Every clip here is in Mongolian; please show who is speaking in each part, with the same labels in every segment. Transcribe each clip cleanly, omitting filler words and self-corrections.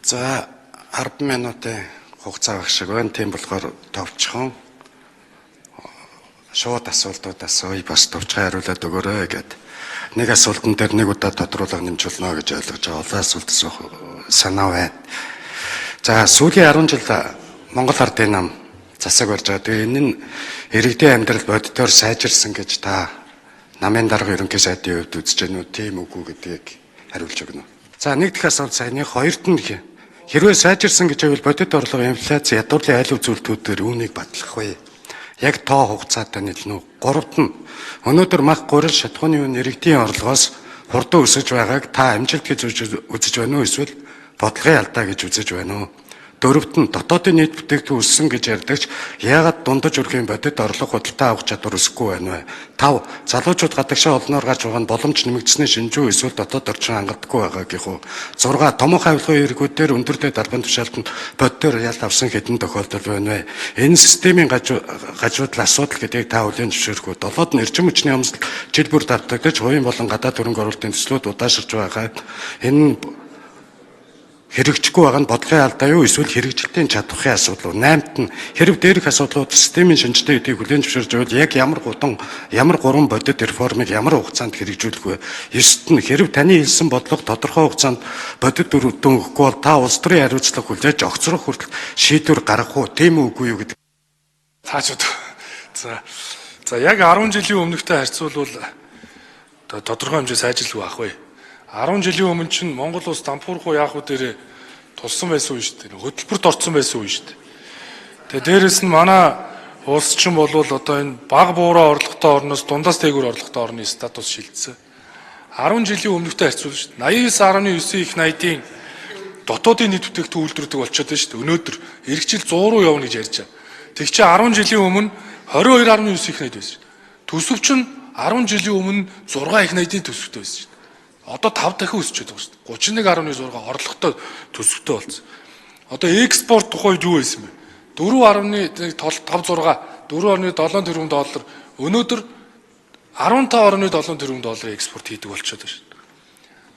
Speaker 1: За, 10 минутын хугацаа байх шиг байна. Тийм болохоор товчхон шууд асуултууд асууя, бас товчхон хариулаад өгөөрэй гэд. Нэг асуултан дээр нэг удаа тодруулга нэмж болно гэж ойлгож байгаа. Олон асуулт асуух санаа байна. За, сүүлийн 10 жил Монгол Ардын нам засаг барьж байгаа. Тэгээ энэ нь иргэдийн амьдрал бодитоор сайжирсан гэж та намын дарга, ерөнхий сайдын хувьд үзэж байна уу? Тийм үгүй гэдгийг хариулж өгнө. За, нэг дэх асуулт саяны, хоёрт нь хэрвээ сайжирсан гэж байвал бодит орлого, инфляц, ядуурлын аль үзүүлэлтүүдээр үүнийг батлах вэ? Яг тоо хугацаатай нийлнэ үү? Гуравт нь өнөөдөр мах, гурил, шатахууны үн иргэдийн орлогоос хурдан өсөж байгааг та амжилт гэж үзэж байна уу эсвэл бодлогын алдаа гэж үзэж байна уу? Дөрөвт нь дотоодын нийт бүтээгдэхүүн өссөн гэж ярьдагч яагаад дундаж өрхийн бодит орлого, худалдаа авах чадвар өсөхгүй байна вэ? 5. Залуучууд гадагшаа олноор гарч байгаа нь боломж нэмэгдсэний шинж үү эсвэл дотоод орчин хангалтгүй байгаа гэх үү? 6. Томоохон авилгын эргүүдээр өндөр дээд албан тушаалтанд бодитоор ял авсан хэдэн тохиолдол байна вэ? Энэ системийн гажуудал асуудал гэдгийг та хүлээн зөвшөөрөх үү? Долоод нь эрчим хүчний хомсдол жил бүр давтагдаж, хувийн болон гадаад хөрөнгө оруулалтын төслүүд удаашарч байгаа. Энэ хэрэгжихгүй байгаа нь бодлогын алдаа юу эсвэл хэрэгжилтийн чадварын асуудал уу? Наймт нь хэрв дээрх асуудлууд системийн шинжтэй гэдгийг хүлээн зөвшөөрж байвал яг ямар гурван бодит реформыг ямар хугацаанд хэрэгжүүлэх вэ? Ёст нь хэрв таны хэлсэн бодлого тодорхой хугацаанд бодит үр дүн өгөхгүй бол та улс төрийн хариуцлага хүлээж огцрох хүртэл шийдвэр гаргах уу? Тийм үү, үгүй юу гэдэг.
Speaker 2: Цаашид. За, яг 10 жилийн өмнөхтэй харьцуулбал одоо тодорхой хэмжээ сайжралгүй ах вэ? 10 жилийн өмнө чинь Монгол улс дампуурах уу, яах уу дээрээ тулсан байсан үе шүү дээ. Хөтөлбөрт орцсон байсан үе шүү дээ. Тэгээ дээрэс нь манай улс чинь болвол одоо энэ бага буурай орлоготой орноос дундаас дээгүүр орлоготой орны статус шилжсэн. 10 жилийн өмнөхтэй харьцуулна шүү дээ. 89.9 их найдын дотоодын нийт бүтээгдэхүүн үйлдвэрлэдэг болчиход байна шүү дээ. Өнөөдөр эх жил 100 руу явна гэж ярьж байгаа. Тэг чи 10 жилийн өмнө 22.9 их найд байсан шүү дээ. Төсөв чинь 10 жилийн өмнө 6 их найдын төсөвтэй байсан шүү дээ. Одоо 5 дахин өсчөөд байгаа шүү дээ. 31.6 орлоготой төсөвтэй болсон. Одоо экспорт тухайн үед юу байсан бэ? 4.56 4.7 тэрбум доллар, өнөөдөр 15.7 тэрбум долларын экспорт хийдэг болчиход байна шүү дээ.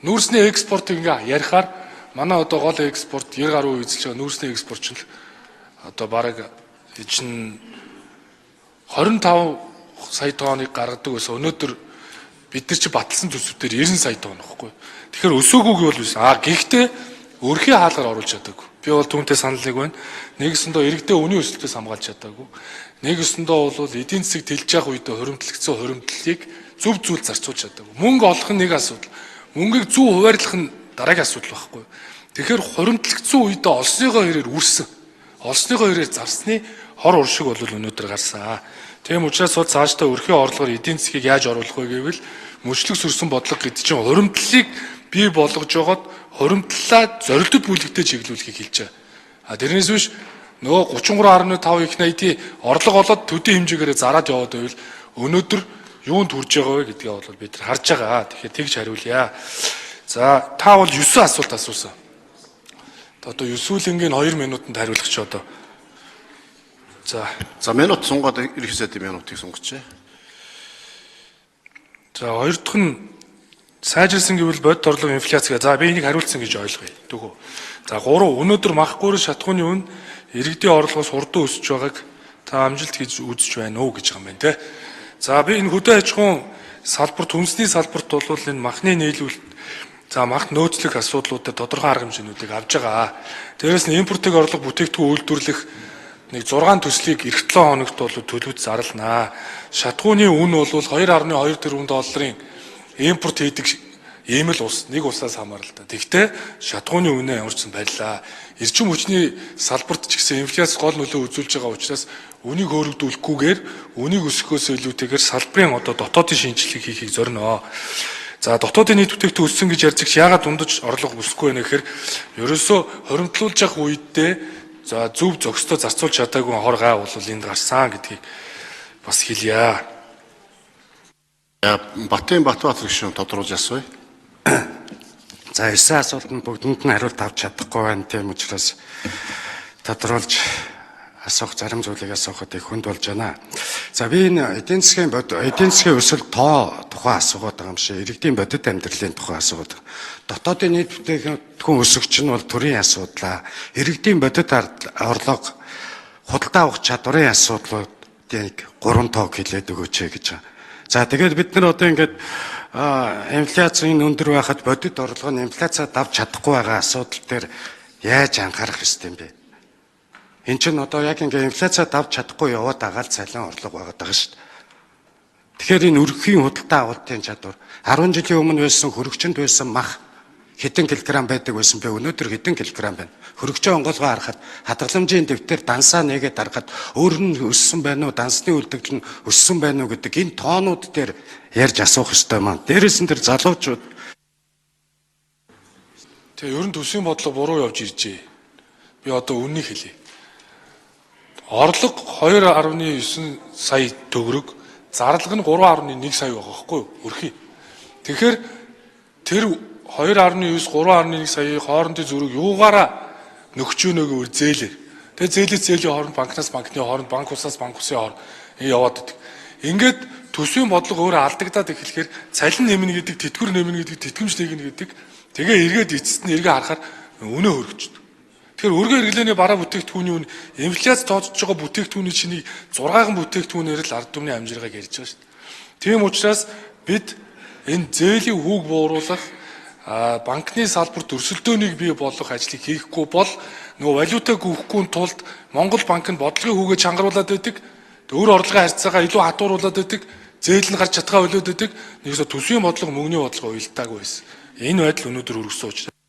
Speaker 2: Нүүрсний экспортыг ингээ ярихаар манай одоо гол экспорт 90 гаруй эзэлж байгаа нүүрсний экспорт чинь л одоо бараг чинь 25 сая тонныг гаргадаг байсан. Өнөөдөр бид нар чи баталсан төсөв дээр 90 сая тонн гэхгүй. Тэгэхээр өсөөгүйг бол биш. А гэхдээ өрхийн хаалгаар оруулж чадаагүй. Би бол түүнтэй санал нэг байна. Нэгэсэндээ иргэдээ үнийн өсөлтөөс хамгаалж чадаагүй. Нэгэсэндээ бол эдийн засаг тэлж явах үедээ хуримтлагдсан хуримтлалыг зөв зүйл зарцуулж чадаагүй. Мөнгө олох нь нэг асуудал. Мөнгийг зөв хуваарлах нь дараагийн асуудал байхгүй. Тэгэхээр хуримтлагдсан үедээ олсныгоо хэрээр үрсэн. Олсныгоо хэрээр зарсны хор уршиг бол өнөөдөр гарсан. Тийм учраас бол цаашдаа өрхийн орлогоор эдийн засгийг яаж оруулах вэ гэвэл мөчлөг сөрсөн бодлого гэдэг чинь хуримтлалыг бий болгож жогоод хуримтлалаа зорилтод бүлэгтэй чиглүүлэхийг хэлж байгаа. А тэрнээс биш нөгөө 33.5 их найдын орлого олоод төдий хэмжээгээр зараад яваад байвал өнөөдөр юунд хүрж байгаа вэ гэдгээ бол бид нар харж байгаа. Тэгэхээр тэгж хариулъя. За, та бол 9 асуулт асуусан. Одоо 9-үүлэнгийн 2 минутанд хариулах чи одоо. За.
Speaker 3: За, минут сунгаад ерөнхий сайдын минутыг сунгачээ.
Speaker 2: За, хоёр дахь нь сайжирсан гэвэл бодит орлого, инфляц гэ. За, би энийг хариулсан гэж ойлгоё. Түүхөө. За, гурав, өнөөдөр мах, гурил, шатахууны үн иргэдийн орлогоос хурдан өсөж байгааг та амжилт гэж үзэж байна уу гэж байгаа юм байна те. За, би энэ хөдөө аж ахуйн салбарт, хүнсний салбарт бол энэ махны нийлүүлэлт, за, мах нөөцлөх асуудлуудад тодорхой арга хэмжээнүүдийг авч байгаа. Дээрээс нь импортыг орлого бүтээгдэхүүн үйлдвэрлэх нэг 6 төслийг эх 7 хоногт бол төлөвд зарланаа. Шатахууны үн бол 2.2 тэрбум долларын импорт хийдэг ийм л улс, нэг улсаас хамааралтай. Тэгвэл шатахууны үнэ ямар ч сан барьлаа. Эрчим хүчний салбарт ч гэсэн инфляц гол нөлөө үзүүлж байгаа учраас үнийг хөөрөгдүүлэхгүйгээр, үнийг өсгөхөөс илүүтэйгээр салбарын одоо дотоодын шинжилгээ хийхийг зорино. За, дотоодын нийт бүтээгдэхүүн өссөн гэж ярьж яагаад дундаж орлого өсөхгүй байна гэхээр ерөөсөө хуримтлуулж явах үедээ, за, зөв зохистой зарцуулж чадаагүй хор гай бол энд гарсан гэдгийг бас хэлье.
Speaker 3: Батын Батбаатар гишүүн тодруулж асууя.
Speaker 1: За, 9 асуултанд бүгдэнд нь хариулт авч чадахгүй байна. Тийм учраас тодруулж Асуух зарим зүйлийг асуухад их хүнд болж байна. За, би энэ эдийн засгийн өсөлт, тоо тухай асуугаад байгаа юм шиг, иргэдийн бодит амьдралын тухай асуугаад байгаа. Дотоодын нийт бүтээгдэхүүн өсөх нь бол төрийн асуудлаа. Иргэдийн бодит орлого, худалдаа авах чадварын асуудлуудыг гурван тоог хэлээд өгөөч гэж байгаа. За, тэгээд бид нар одоо ингээд инфляцийн өндөр байхад бодит орлого нь инфляцаа давж чадахгүй байгаа асуудал дээр яаж анхаарах ёстой юм бэ? Энд чинь одоо яг ингээ инфляцаа давж чадахгүй яваад байгаа л цалин, орлого байгаад байгаа шүү дээ. Тэгэхээр энэ өргөхийн худалдаа авалтын чадвар, 10 жилийн өмнө байсан хөрөгчөнд байсан мах хэдэн килограмм байдаг байсан бэ? Өнөөдөр хэдэн килограмм байна? Хөрөгчөө онгойлгоо харахад, хадгаламжийн дэвтэр дансаа нээгээд харахад өөр нь өссөн байна уу? Дансны үлдэгдэл нь өссөн байна уу гэдэг энэ тоонууд дээр ярьж асуух ёстой маа. Дээрээс нь тэр залуучууд
Speaker 2: Тэгээ ер нь төсвийн бодлого буруу явж иржээ. Би одоо үннийг хэлье. Орлого 2.9 сая төгрөг, зарлага нь 3.1 сая байгаа байхгүй юу? Өрхий. Тэгэхээр тэр 2.9, 3.1 саяын хоорондын зөрүүг юугаараа нөхч өгнө гэвэл зээлээр. Тэгээ зээлээс зээлийн хооронд, банкнаас банкны хооронд, банк улсаас банк улсын хооронд яваад идэг. Ингээд төсвийн бодлого өөрөө алдагдаад эхлэхээр цалин нэмнэ гэдэг, тэтгэвэр нэмнэ гэдэг, тэтгэмж нэгнэ гэдэг. Тэгээ эргээд эцэст нь эргээ харахаар үнэ хөргөчдөг. Тэгэхээр өргөн хэрэглээний бараа бүтээгдэхүүний үн, инфляц тооцож байгаа бүтээгдэхүүний чинийг 6 бүтээгдэхүүнээр л ард түмний амжиргааг ярьж байгаа шүү дээ. Тийм учраас бид энэ зээлийн хүүг бууруулах, банкны салбарт өрсөлдөөнийг бий болгох ажлыг хийхгүй бол нөгөө валютаг өгөхгүй тулд Монгол банк нь бодлогын хүүгээ чангаруулад байдаг. Өөр орлогын харьцаагаа илүү хатууруулад байдаг. Зээл нь гарч чадхаа болоод байдаг. Нэгсээ төсвийн бодлого, мөнгөний бодлого уялдаагүй байсан. Энэ байдал өнөөдөр өргөссөн учраас